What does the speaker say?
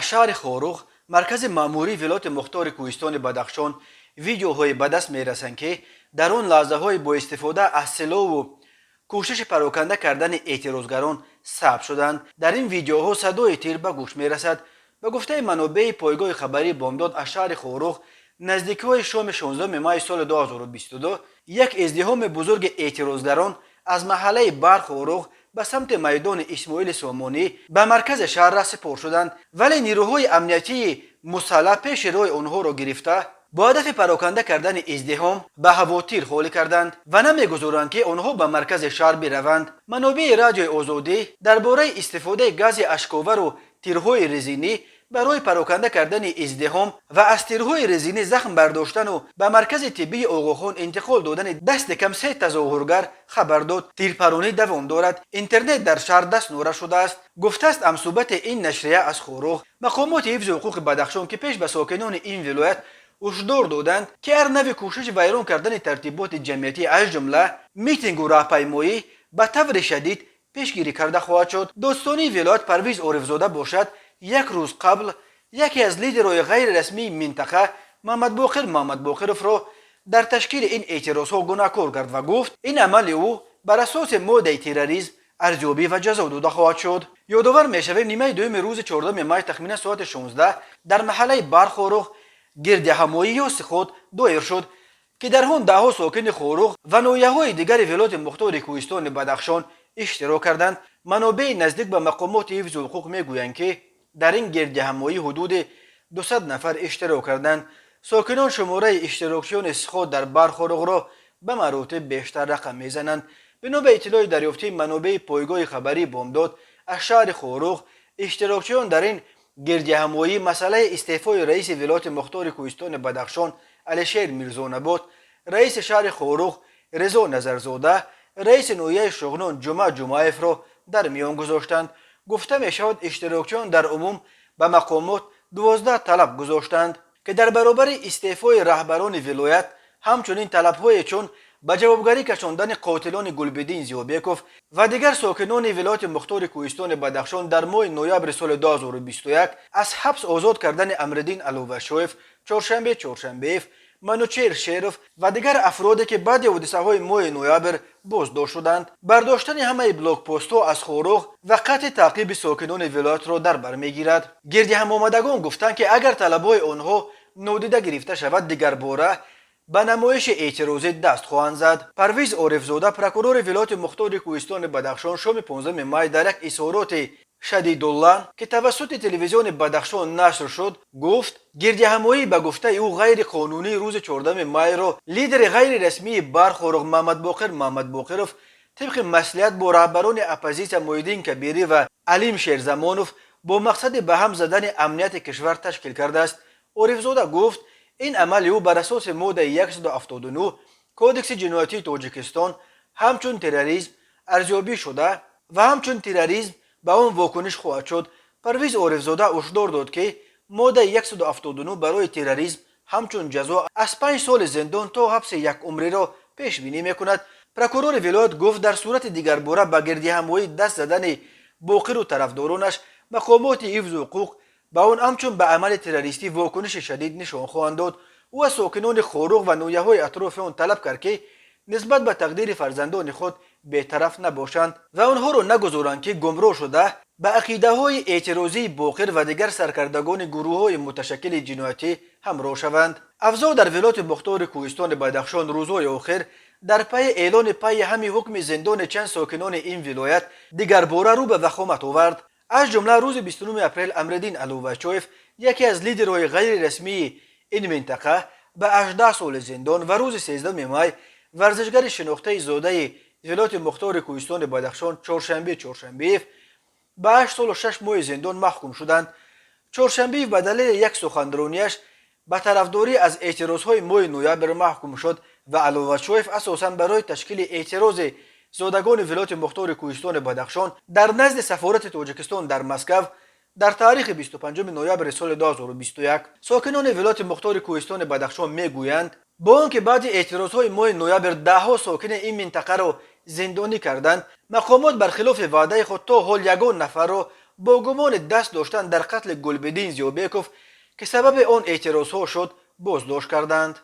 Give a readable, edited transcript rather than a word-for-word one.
Аз шаҳри Хоруғ, маркази маъмурии вилояти мухтори Кӯҳистони Бадахшон, видеоҳое ба даст мерасанд, ки дар он лаҳзаҳои бо истифода аз силоҳу кӯшиши пароканда кардани эътирозгарон сабт шуданд. Дар ин видеоҳо садои тир ба гӯш мерасад. Ба гуфтаи манобеи пойгоҳи хабарии «Бомдод» аз шаҳри Хоруғ, наздикиҳои шоми 16 майи соли 2022 як издиҳоми бузурги эътирозгарон аз маҳаллаи Бархоруғ ба самти майдони Исмоили Сомонӣ ба маркази шаҳр раҳсипор шуданд, вале нирӯҳои амниятии мусаллаҳ пеши роҳи онҳоро гирифта, бо ҳадафи пароканда кардани издиҳом ба ҳаво тир холӣ карданд ва намегузоранд, ки онҳо ба маркази шаҳр бираванд. Манобеи Радиои Озодӣ дар бораи истифодаи гази ашковару тирҳои резинӣ барои пароканда кардани издиҳом ва аз тирҳои резинӣ захм бардоштану ба маркази тиббии Оғохон интиқол додани дасти кам се тазоҳургар хабар дод. Тирпаронӣ давом дорад, интернет дар шаҳр дастнора шудааст, гуфтааст ҳамсӯҳбати ин нашрия аз Хоруғ. Мақомоти ҳифзи ҳуқуқи Бадахшон, ки пеш ба сокинони ин вилоят ҳушдор доданд, ки ҳар нави кӯшиши вайрон кардани тартиботи ҷамъиятӣ, аз ҷумла митингу раҳпаймоӣ, ба таври шадид пешгирӣ карда хоҳад шуд. Додстонии вилоят Парвиз Орифзода бошад, як рӯз қабл яке аз лидерҳои ғайрирасмии минтақа Муҳаммадбоқир Муҳаммадбоқировро дар ташкили ин эътирозҳо гунаҳкор кард ва гуфт, ин амали ӯ бар асоси моддаи терроризм арзёбӣ ва ҷазо дода хоҳад шуд. Ёдовар мешавем, нимаи дуюми рӯзи 14 май, тахминан соати 16, дар маҳаллаи Бархоруғ гирдиҳамоӣ ё сиход доир шуд, ки дар он даҳҳо сокини Хоруғ ва ноҳияҳои дигари вилояти мухтори Кӯҳистони Бадахшон иштирок карданд. Манобеи наздик ба мақомоти ҳифзи ҳуқуқ мегӯянд, ки дар ин гирдиҳамоӣ ҳудуди 200 нафар иштирок карданд. Сокинон шумораи иштирокчиёни сиход дар Бархоруғро ба маротиб бештар рақам мезананд. Бино ба иттилои дарёфтии манобеи пойгоҳи хабарии «Бомдод» аз шаҳри Хоруғ, иштирокчиён дар ин гирдиҳамоӣ масъалаи истеъфои раиси вилояти мухтори Кӯҳистони Бадахшон Алишер Мирзонабот, раиси шаҳри Хоруғ Резо Назарзода, раиси ноҳияи Шуғнон Ҷумъа Ҷумъаевро дар миён гузоштанд. Гуфта мешавад, иштирокчиён дар умум ба мақомот 12 талаб гузоштанд, ки дар баробари истеъфои раҳбарони вилоят ҳамчунин талабҳое чун ба ҷавобгарӣ кашондани қотилони Гулбиддин Зиёбеков ва дигар сокинони вилояти мухтори Кӯҳистони Бадахшон дар моҳи ноябри соли 2021, аз ҳабс озод кардани Амриддин Аловашоев, Чоршанбе Чоршанбеев, Манучер Шеров ва дигар афроде, ки баъди ҳодисаҳои моҳи ноябр боздошт шуданд, бардоштани ҳамаи блокпостҳо аз Хоруғ ва қатъи таъқиби сокинони вилоятро дар бар мегирад. Гирдиҳамомадагон гуфтанд, ки агар талабҳои онҳо нодида гирифта шавад, дигарбора ба намоиши эътирозӣ даст хоҳанд зад. Парвиз Орифзода, прокурори вилояти мухтори Кӯҳистони Бадахшон, шоми 15 май дар як изҳороти шадидуллаҳн, ки тавассути телевизиони Бадахшон нашр шуд, гуфт, гирдиҳамоӣ ба гуфтаи ӯ ғайриқонунии рӯзи 14 майро лидери ғайрирасмии Бархоруғ Муҳаммадбоқир Муҳаммадбоқиров тибқи маслиҳат бо раҳбарони оппозитсия Муҳиддин Кабирӣ ва Алим Шерзамонов бо мақсади ба ҳам задани амнияти кишвар ташкил кардааст. Орифзода гуфт, ин амали ӯ бар асоси моддаи 179 Кодекси ҷиноятии Тоҷикистон ҳамчун терроризм арзёбӣ шуда ва ҳамчун терроризм ба он вокуниш хоҳад шуд. Парвиз Орифзода ҳушдор дод, ки моддаи 179 барои терроризм ҳамчун ҷазо аз 5 соли зиндон то ҳабси якумриро пешбинӣ мекунад. Прокурори вилоят гуфт, дар сурати дигарбора ба гирдиҳамоӣ даст задани Боқиру тарафдоронаш, мақомоти ҳифзу ҳуқуқ ба он ҳамчун ба амали террористӣ вокуниши шадид нишон хоҳанд дод. Ӯ аз сокинони Хоруғ ва ноҳияҳои атрофи он талаб кард, ки нисбат ба тақдири фарзандони худ бетараф набошанд ва онҳоро нагузоранд, ки гумроҳ шуда ба ақидаҳои эътирозии Боқир ва дигар саркардагони гурӯҳҳои муташаккили ҷиноятӣ ҳамроҳ шаванд. Авзоъ дар вилояти мухтори Кӯҳистони Бадахшон рӯзҳои охир дар пайи эълони пайи ҳами ҳукми зиндони чанд сокинони ин вилоят дигарбора рӯ ба вахомат овард. Аз ҷумла рӯзи 29 апрел Амриддин Алувачоев, яке аз лидерҳои ғайрирасмии ин минтақа, ба 18 соли зиндон ва рӯзи 13 май варзишгари шинохтаи зодаи вилояти мухтори Кӯҳистони Бадахшон Чоршанбе Чоршанбеев ба 8 солу 6 моҳи зиндон маҳкум шуданд. Чоршанбеев ба далели як суханронияш ба тарафдорӣ аз эътирозҳои моҳи ноябр маҳкум шуд ва Аловачоев асосан барои ташкили эътирози зодагони вилояти мухтори Кӯҳистони Бадахшон дар назди сафорати Тоҷикистон дар Москав дар таърихи 25 ноябри соли 2021. Сокинони вилояти мухтори Кӯҳистони Бадахшон мегӯянд, бо он ки баъди эътирозҳои моҳи ноябр даҳҳо сокини ин минтақаро зиндонӣ карданд, мақомот бар хилофи ваъдаи худ то ҳол ягон нафарро бо гумони даст доштан дар қатли Гулбиддин Зиёбеков, ки сабаби он эътирозҳо шуд, боздошт карданд.